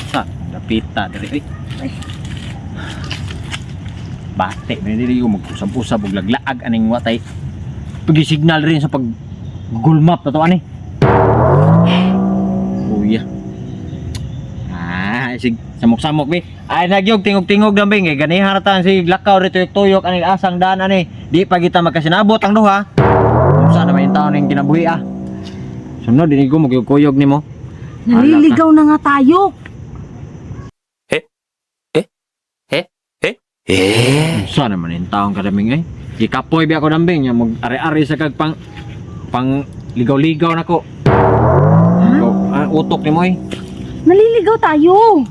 Sa dapita diri oy. Bate man dili ko mag-usab-usab og laglaag aning watay. Pag-signal rin sa pag Google Map na to ani. Kuya. Ah, sig samok-samok bi. Ay nagyog tingog-tingog lang bi kay ganihan ra ta sig lakaw ri tuyok-tuyok ani asang daan ani. Di pa kita magkasinabot ang duha. Unsa na may taon ning kinabuhi ah. Sunod dinhi ko magyog-kuyog nimo. Naliligaw na nga tayo. Unsa naman yung taong kadaming ay? Gikapoy bi ako dambing nya mag ari-ari sa kag pang pang ligaw-ligaw nako. Ha? Ah, utok nimo ay. Naliligaw tayo.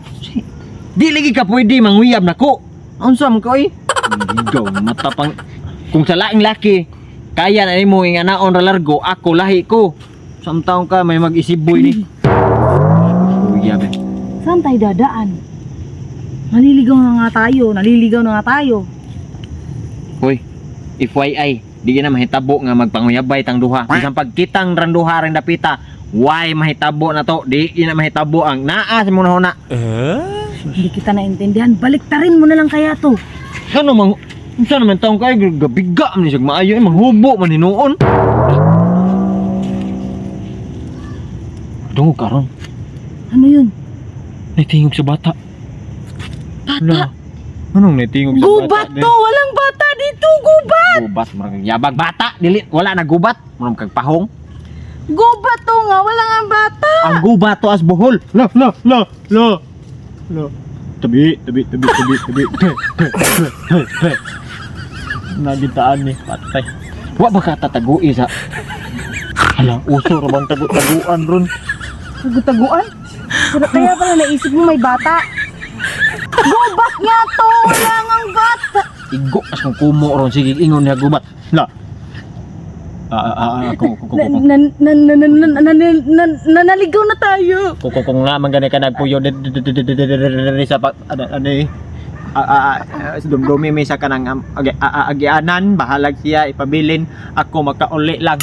Di lagi ka pwede manguyab nako. Unsa man ka oy? Ligaw mata pang kung sa laing laki kaya na nimo ing anaon ra largo ako lahi ko. Samtaon ka may mag-isiboy ni. Uyab eh. Saan tayo dadaan? Naliligaw na nga tayo. Naliligaw na nga tayo. Hoy, FYI, di na mahitabo nga magpanguyabay tang duha. Bisan pagkitang randuha ring dapita, why mahitabo na to? Di na mahitabo ang naa sa mong huna. Hindi kita naintindihan. Baliktarin mo na lang kaya to. Ano mang unsa naman taong kay gabiga man siya maayo eh, manghubo man hinuon. Dungog karon, Ano yun? naitingog sa bata. Bata? Ala, anong naitingog sa Gubat bata? to! Walang bata dito! Gubat! Gubat, murag yabag bata, dili wala na gubat, murag kag pahong. Gubat to nga! Wala nga bata! Ang gubat to as buhol. La la la la. La. Tabi, tabi, tabi, tabi, tabi. Pe, pe, pe, pe, pe. Nagitaan ni patay. Wa ba ka tatagui sa Hala, uso ra bang tagu-taguan ron? Tagu-taguan? Kaya pala naisip mo may bata. Gubat nga to! Wala ngang bata! Igo as kung kumo ron sige ingon niya gubat. La. Ah, ah, ah, kung Na, na, na, na, na, na, na, na, na, nanaligaw na tayo. kung nga man gani ka nagpuyo di sa pa, ano ano eh. Ah, ah, ah, dumdumi mi sa kanang agianan bahalag siya ipabilin ako makauli lang.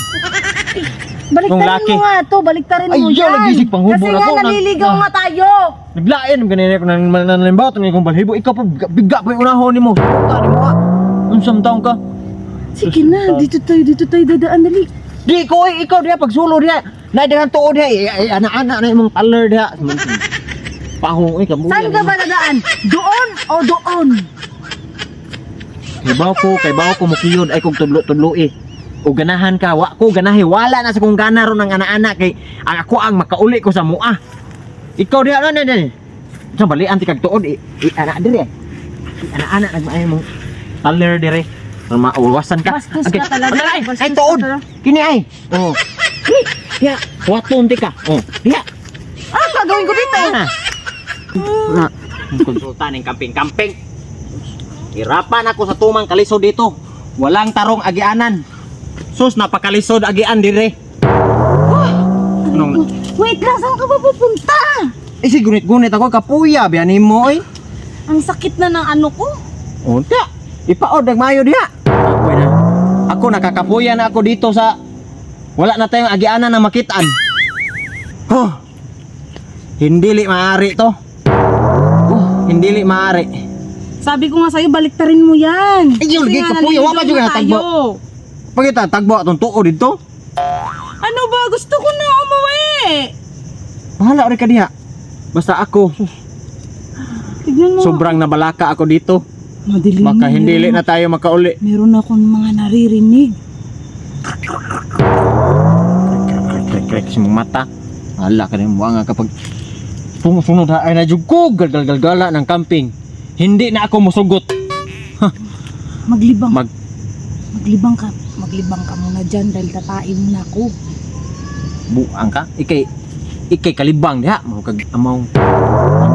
Kung Baliktarin laki. mo nga to, baliktarin Ay, mo yo, yan. nag-isip pang hubo Kasi na nga ako. naliligaw nga tayo. Naglain man ganina ko nang nanlimbaw tungkol kong balhibo ikaw pa biga, biga pa yung unahon nimo. Puta nimo ah. Unsang taong ka? Sige na, dito tayo dadaan dali. Di ko eh, ikaw diha pagsulo diha. Naay tuod diha eh, eh, ana-ana na imong taler diha. Pahong eh kabuya. Saan ka ba dadaan? Doon o doon? Kay baw ko mukiyod ay kog tudlo-tudlo eh. O ganahan ka, wa ko ganahi, wala na sa kong gana ron ang ana-ana kay ang ako ang makauli ko sa mua. Ikaw diha na na. Sa balian ti kag tuod eh, eh ana dire. Eh, ana-ana nagmaayo mong taler dire. Para mauwasan ka. Bastos ka talaga. Ano, ay, Bastos ay ka tuod. talaga. Kini ay. Oh. Di, Diha, waton ti ka. Oh, diha. Ano gagawin ko dito? Na. Na. Konsulta ning kamping-kamping. Hirapan ako sa tumang kalisod dito. Walang tarong agianan. Sus, napakalisod agian dire. Anong? Wait lang, saan ka ba pupunta? Eh, si gunit-gunit ako kapuya biyanin mo oy. Ang sakit na ng ano ko. Unta. Ipaod nagmayo diha. Ako'y na. Ako nakakapuya na ako dito sa wala na tayong agianan na makitaan. Huh. Hindi li maaari to. Oh, hindi li maaari. Sabi ko nga sa'yo, baliktarin mo yan. Ay, yun, Kasi lagi nga, kapuya, wa pa naliligaw jud na ka natagbo. tayo. Pagita tagbo atong tuo dito. Ano ba? Gusto ko na umuwi. Bahala rin ka diha. Basta ako, Tignan mo. sobrang nabalaka ako dito. Madilim. Baka hindi li na tayo makauli. Meron akong mga naririnig. Krek krek sa mong mata. Hala ka na mo nga kapag tumusunod ha ay na jud ko galgal-galgala ng camping. Hindi na ako musugot. Maglibang. Mag Maglibang ka. Maglibang ka muna dyan dahil tatain mo na ako. Buang ka. Ikay ikay kalibang diha mo kag among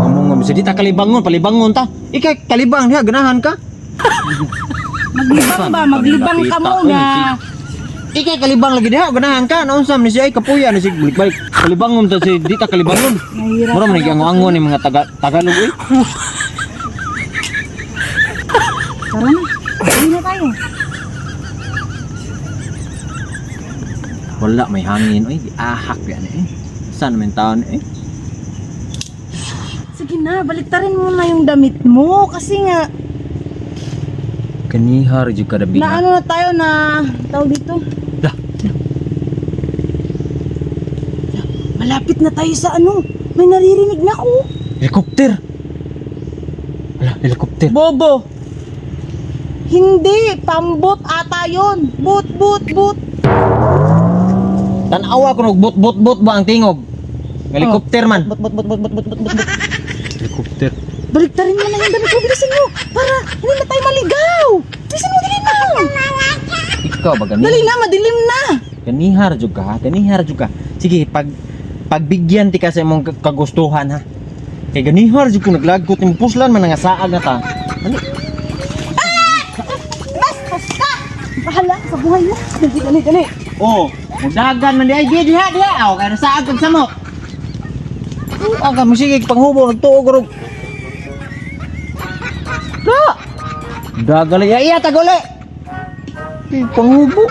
among nga bisa di ta kalibangon palibangon ta. Ikay kalibang diha ganahan ka. Maglibang ba? Maglibang ka muna. Ikay kalibang lagi diha ganahan ka. Naunsa man ni siya ay kapuya ni sig balik-balik. Kalibangon ta si di ta kalibangon. Nahihirapan Mura man ako. ango-ango ni mga taga Tagalog eh. Tara na. Uwi na tayo. Wala may hangin oy, giahak yan eh. Saan man taon eh? Sige na, baliktarin mo na yung damit mo. Kasi nga, Kanihar jud ka na ano na tayo na, tawag dito. Lah. Malapit na tayo sa ano. May naririnig na ako. Helicopter. Wala, helicopter. Bobo. Hindi, pambot ata yun. Boot, boot, boot. Tanawa ko nog bot bot bot ba ang tingog? Helicopter man. Bot, bot, bot, bot, bot, bot, bot, bot. Helicopter. Baliktarin mo na yung damit mo. Bilisan mo. Para hindi na tayo maligaw. Bilisan mo, dali na. Ikaw ba gani? Dali na, madilim na. Ganihar jud ka, ha? Ganihar jud ka. Sige, pagbigyan ti ka sa imong kagustuhan ha. Kay ganihar jud ko naglagot nimo puslan man nga saag na ta. Dali. Bastos ka! Bahala ka sa buhay mo. Dali, dali, dali. Oh, mudagan man di ay di diha diha. Aw kay saag kag samok. Ang ka mo sige panghubo nagtuog rog. Da. Dagali iya taguli. Panghubo.